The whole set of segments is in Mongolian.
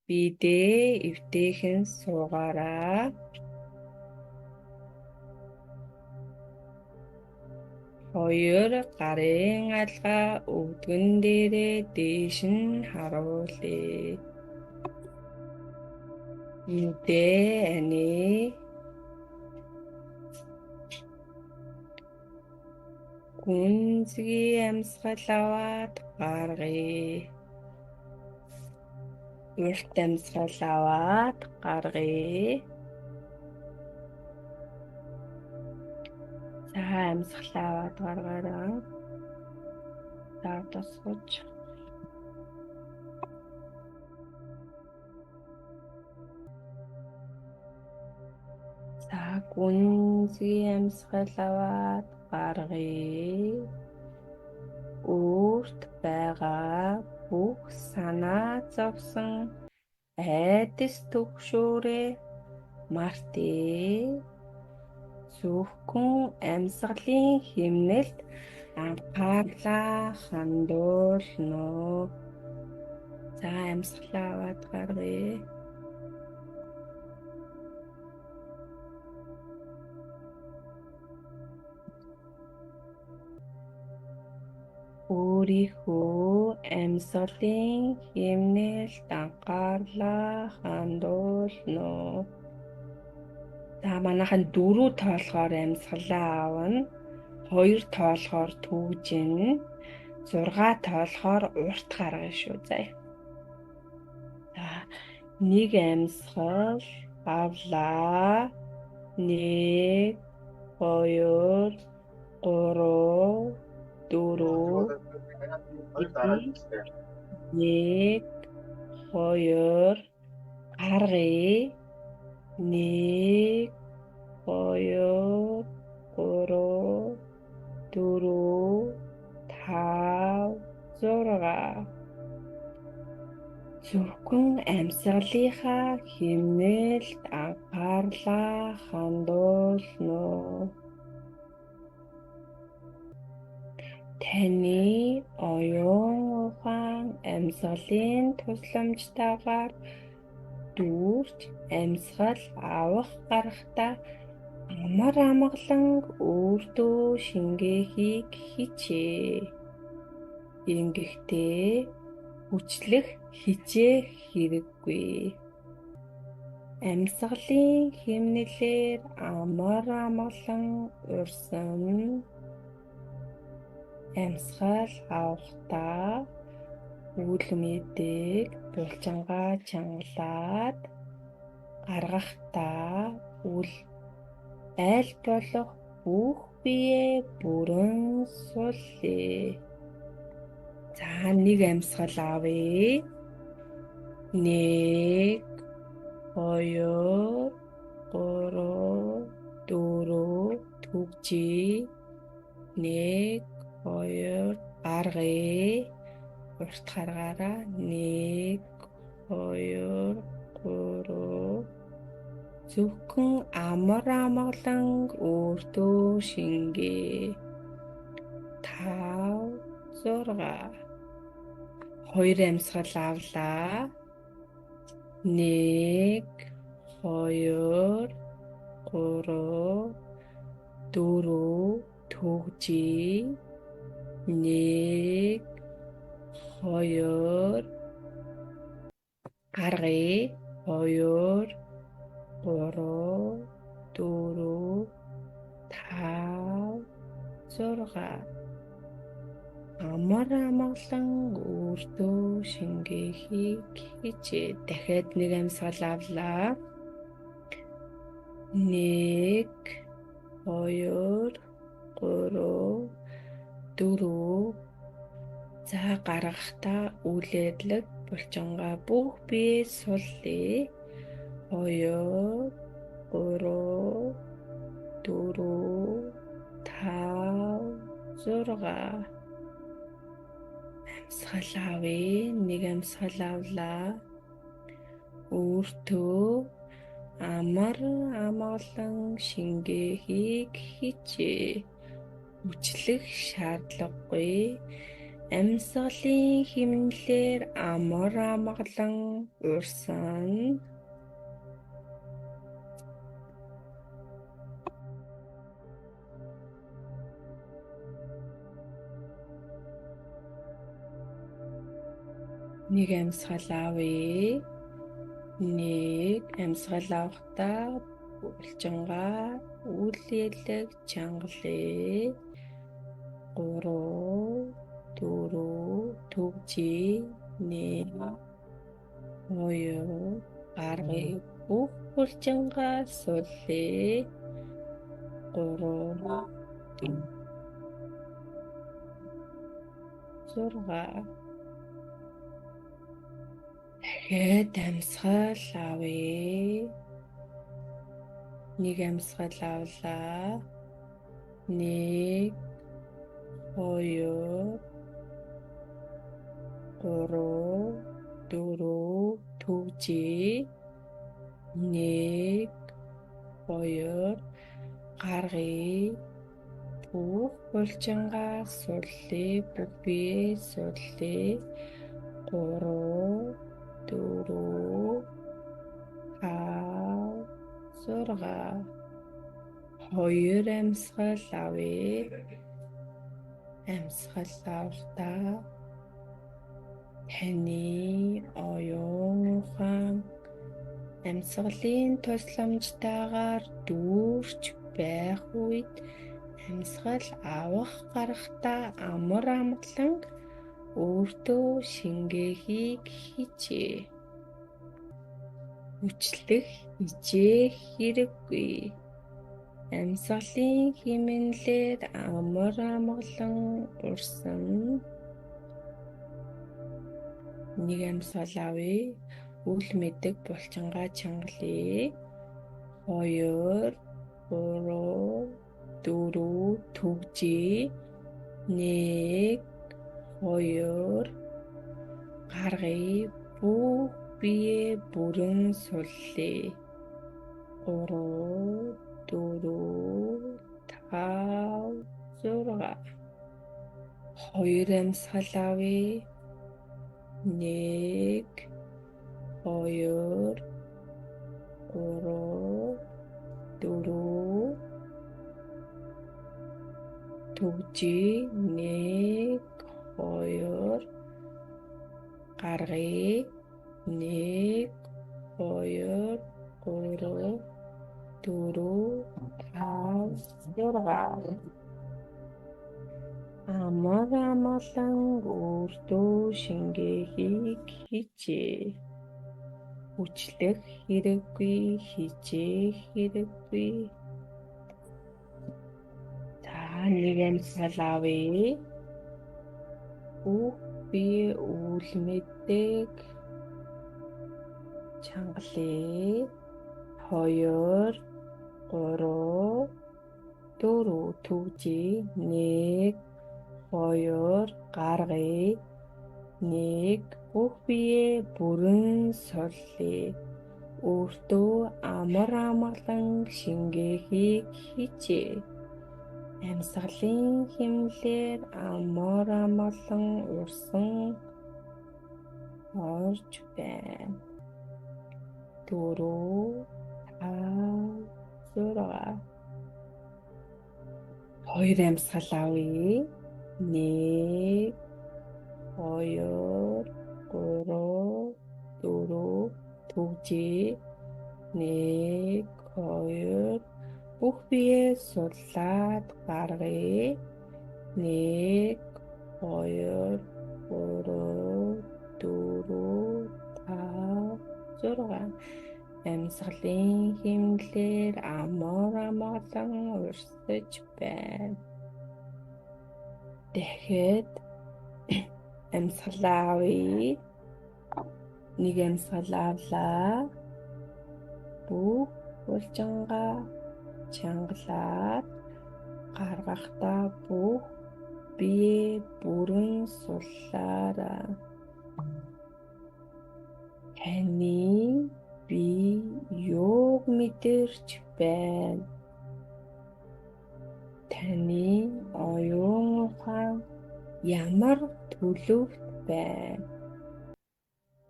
Биедээ эвтэйхэн суугаарай. Хоёр гарын алгаа өвдгөн дээрээ дээш нь харуулъя. Нүдээ ани. Гүнзгий амьсгал аваад гаргая. Урт амьсгал аваад гаргая. За амьсгал аваад гаргаарай. За тосгож. За гүнзгий амьсгал аваад гаргая. Өөрт байгаа бүх санаа зовсон айдас түгшүүрээ мартъя. Зөвхөн амьсгалын хэмнэлд анхаарлаа хандуулна. За амьсгалаа аваад гаргая. Өөрийнхөө амьсгалын хэмнэлд анхаарлаа хандуулна. За манайхан 4 тоолохоор амьсгалаа авна. 2 тоолохоор түгжинэ. 6 тоолохоор урт гаргана шүү заяа. За нэг амьсгал авлаа. 1 2 3 4 1 2 гаргая. 1 2 3 4 5 6. Зөвхөн амьсгалынхаа хэмнэлд анхаарлаа хандуулна. Таны оюун ухаан амьсгалын тусламжтайгаар дүүрч амьсгал авах гарахдаа амар амгалан өөртөө шингээхийг хичээ. Ингэхдээ хүчлэх хичээх хэрэггүй. Амьсгалын хэмнэлээр амар амгалан урсна. Амьсгал авахдаа үл мэдэг булчингаа чангалаад гаргахдаа үл аль болох бүх биеэ бүрэн суллая. За нэг амьсгал авъя. 1 2 3 4 түгжээ. 1 2 гаргая. Урт гаргаараа. 1 2 3. Зөвхөн амар амгалан өөртөө шингээ. 5 6. 2 амьсгал авлаа. 1 2 3 4 түгжээ. 1 2 гаргая. 2 3 4 5 6. Амар амгалан өөртөө шингээхийг хичээ. Дахиад нэг амьсгал авлаа. 1 2 3 4. За гаргахдаа үл эдлэг булчингаа бүх бие суллая. 2 3 4 5 6. Амьсгал авъя. Нэг амьсгал авлаа. Өөртөө амар амгалан шингээхийг хичээ. Хүчлэх шаардлагагүй. Амьсгалын хэмнэлээр амар амгалан урсана. Нэг амьсгал авъя. Нэг амьсгал авахдаа булчингаа үл элэг чангалъя. 3 4 төгжээ. 1 2 гаргая. Бүх булчингаа суллая. 3 6. Дахиад амьсгал авъя. Нэг амьсгал авлаа. 1 2 3 4 төгжээ. 1 2 гаргая. Бүх булчингаа суллая. Бүх бие суллая. 3 4 5 6. 2 амьсгал авъя. Амьсгал авахдаа таны оюун ухаан амьсгалын тусламжтайгаар дүүрч байх үед амьсгал авах гарахдаа амар амгалан өөртөө шингээхийг хичээ. Хүчлэх хичээх хэрэггүй. Амьсгалын хэмнэлээр амар амгалан урсана. Нэг амьсгал авъя. Үл мэдэг булчингаа чангалъя. 2 3 4 төгжээ. 1 2 гаргая. Бүх бие бүрэн суллая. 3 4 5 6. 2 амьсгал авъя. 1 2 3 4 төгжээ. 1 2 гаргая. 1 2 3 4 5 6. Амар амгалан өөртөө шингээхийг хичээ. Хүчлэх хэрэггүй, хичээх хэрэггүй. За нэг амьсгал авъя. Бүх бие үл мэддэг чангалъя. 2 3 4 төгжээ. 1 2 гаргая. 1 бүх бие бүрэн суллая. Өөртөө амар амгалан шингээхийг хичээ. Амьсгалын хэмнэлээр амар амгалан урсан орж байна. 4 5 6. 2 амьсгал авъя. 1 2 3 4 төгжээ. 1 2 бүх бие суллаад гаргая. 1 2 3 4 5 6. Амьсгалын хэмнэлээр амар амгалан урсаж байна. Дахиад амьсгал авъя. Нэг амьсгал авлаа. Бүх булчингаа чангалаад гаргахдаа бүх бие бүрэн суллаарай. Таны бие юуг мэдэрч байна? Таны оюун ухаан ямар төлөвт байна?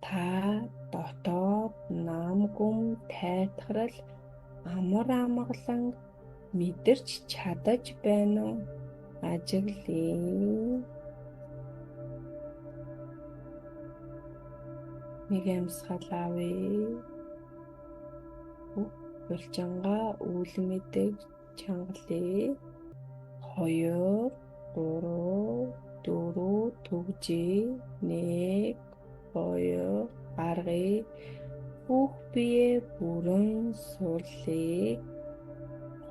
Та дотоод нам гүм тайтгарал амар амгалан мэдэрч чадаж байна уу? Ажиглая. Нэг амьсгал авъя. Булчингаа үл мэдэг чангалъя. 2 3 4 түгжээ. 1 2 гаргая. Бүх бие бүрэн суллая.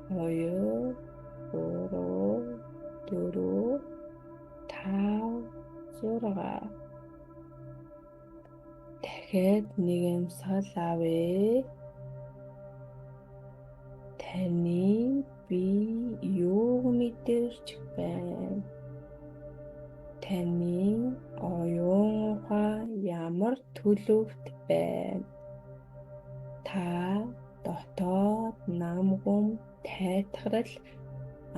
2 3 4 5 6. Дахиад нэг амьсгал авъя. Таны бие юуг мэдэрч байна? Таны оюун ухаан ямар төлөвт байна? Та дотоод нам гүм тайтгарал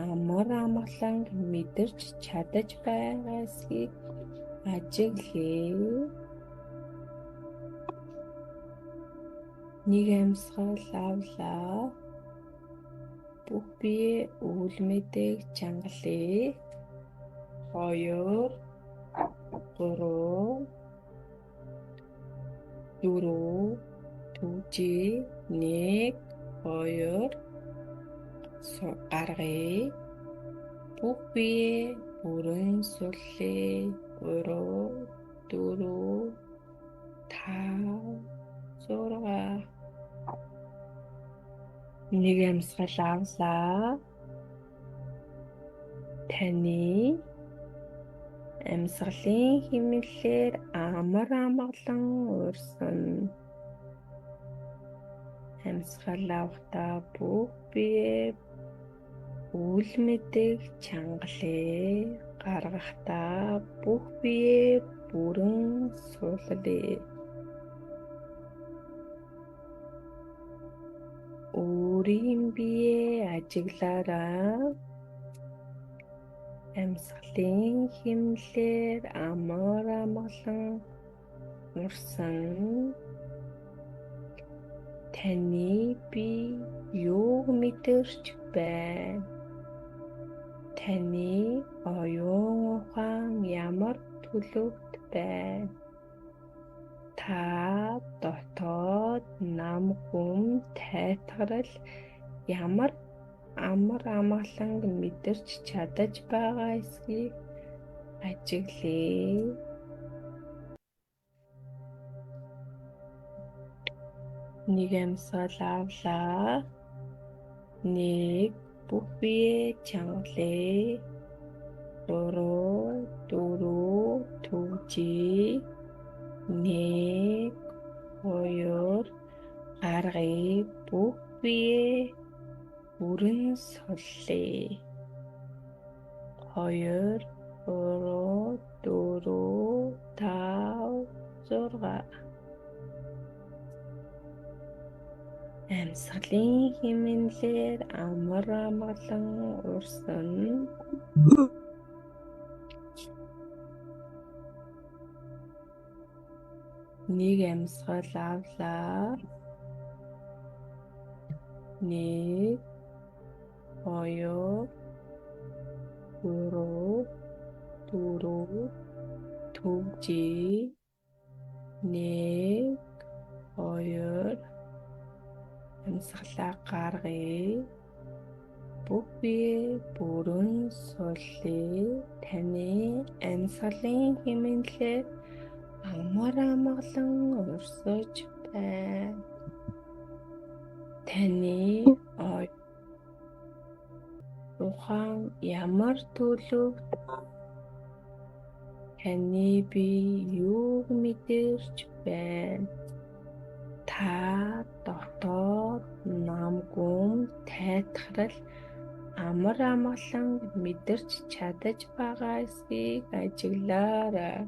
амар амгалан мэдэрч чадаж байгаа эсэхийг ажиглая. Нэг амьсгал авлаа. Бүх бие үл мэдэг чангалъя. 2 3 4 түгжээ. 1 2 гаргая. Бүх бие бүрэн суллая. 3 4 5 6. Нэг амьсгал авлаа. Таны амьсгалын хэмнэлээр амар амгалан урсан. Амьсгал авахдаа бүх бие үл мэдэг чангалъя. Гаргахдаа бүх бие бүрэн суллая. Өөрийн бие ажиглаарай. Амьсгалын хэмнэлээр амар амгалан урсан. Таны бие юуг мэдэрч байна? Таны оюун ухаан ямар төлөвт байна? Та дотоод нам гүм тайтгарал ямар амар амгалан мэдэрч чадаж байгаа эсэхийг ажиглая. Нэг амьсгал авлаа. 1 бүх бие чангалъя. 3 4 түгжээ. 1 2 гаргая. Бүх бие бүрэн суллая. 2 3 4 5 6. Амьсгалын хэмнэлээр амар амгалан урсан. Нэг амьсгал авлаа. 1 2 3 4 түгжээ. 1 2 амьсгалаа гаргая. Бүх бие бүрэн суллая. Таны амьсгалын хэмнэлээр амар амгалан урсаж байна. Таны ухаан ямар төлөвт? Таны бие юуг мэдэрч байна? Та дотоод нам гүм тайтгарал амар амгалан мэдэрч чадаж байгаа эсэхийг ажиглаарай.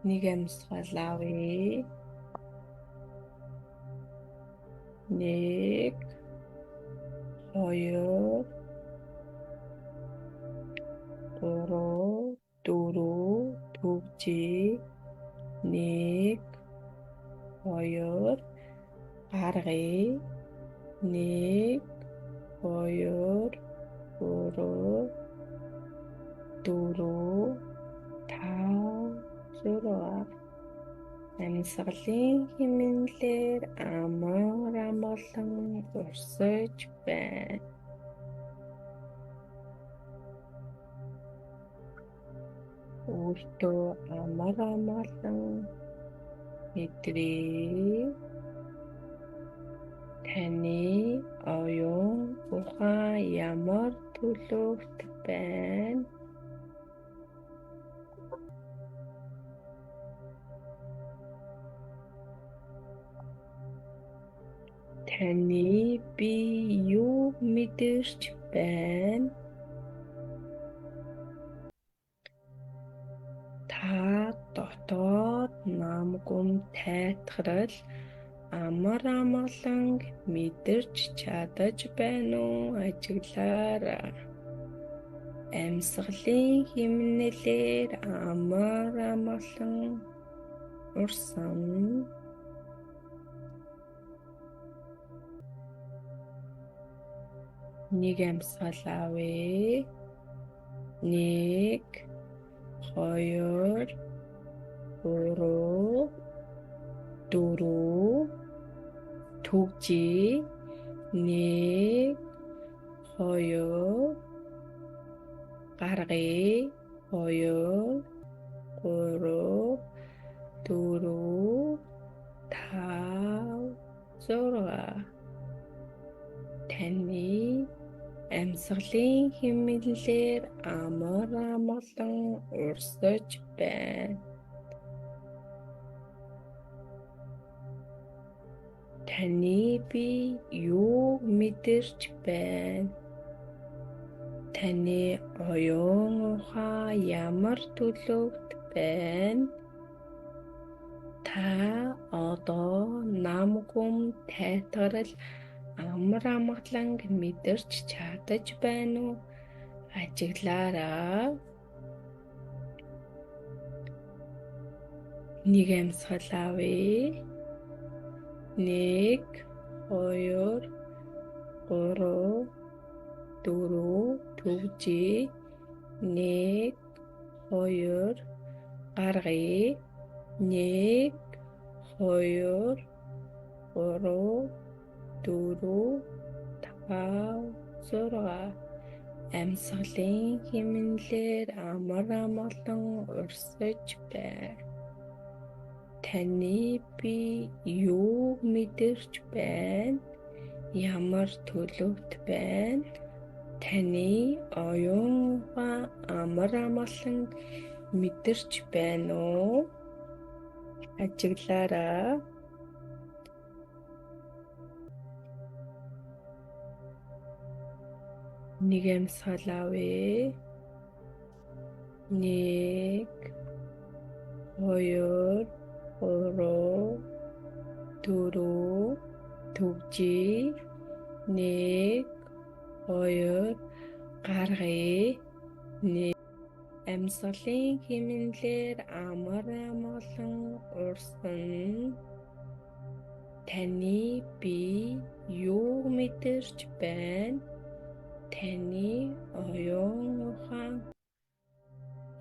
Нэг амьсгал авъя. 1 2 3 4 төгжээ 1 2 гаргая 1 2 3 4 5 6. Амьсгалын хэмнэлээр амар амгалан урсаж байна. Өөртөө амар амгалан мэдрээ. Таны оюун ухаан ямар төлөвт байна? Таны бие юу мэдэрч байна? Та дотоод нам гүм тайтгарал амар амгалан мэдэрч чадаж байна уу? Ажиглаарай. Амьсгалын хэмнэлээр амар амгалан урсан. Нэг амьсгал авъя. 1 2 3 4 төгжээ 1 2 гаргая 2 3 4 5 6. Таны амьсгалын хэмнэлээр амар амгалан урсаж байна. Таны бие юуг мэдэрч байна? Таны оюун ухаан ямар төлөвт байна? Та одоо нам гүм тайтгарал амар амгалан мэдэрч чадаж байна уу? Ажиглаарай. Нэг амьсгал авъя. 1 2 3 4 төгжээ 1 2 гаргая 1 2 3 4 5 6. Амьсгалын хэмнэлээр амар амгалан урсаж байна. Таны бие юуг мэдэрч байна? Ямар төлөвт байна? Таны оюун ухаан амар амгалан мэдэрч байна уу? Ажиглаарай. Нэг амьсгал авъя. 1 2 3 4 төгжээ 1 2 гаргая. 1. Амьсгалын хэмнэлээр амар амгалан урсан. Таны бие юуг мэдэрч байна? Таны оюун ухаан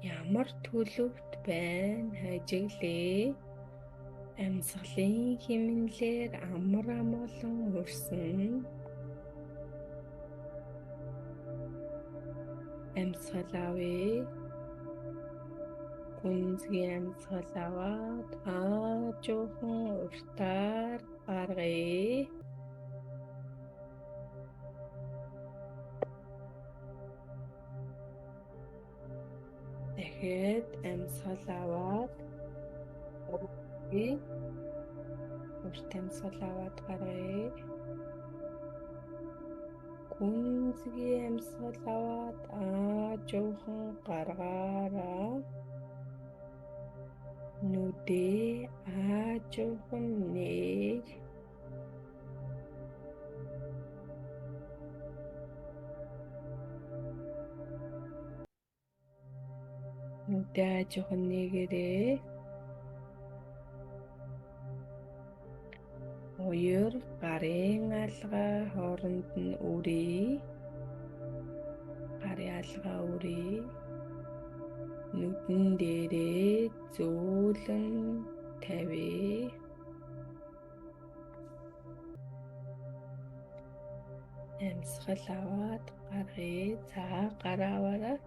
ямар төлөвт байна? Ажиглая. Амьсгалын хэмнэлээр амар амгалан урсан. Амьсгал авъя. Гүнзгий амьсгал аваад аажуухан уртаар гаргая. Дахиад амьсгал аваад гаргая. Урт амьсгал аваад гаргая. Гүнзгий амьсгал аваад аажуухан гаргаарай. Нүдээ аажуухан нээ. Нүдээ ажуухан нээгээрэй. Хоёр гарын алгаа хооронд нь өрье. Гарын алгаа өрье. Нүдэн дээрээ зөөлөн тавья. Амьсгал аваад гаргая. За, гараа аваарай.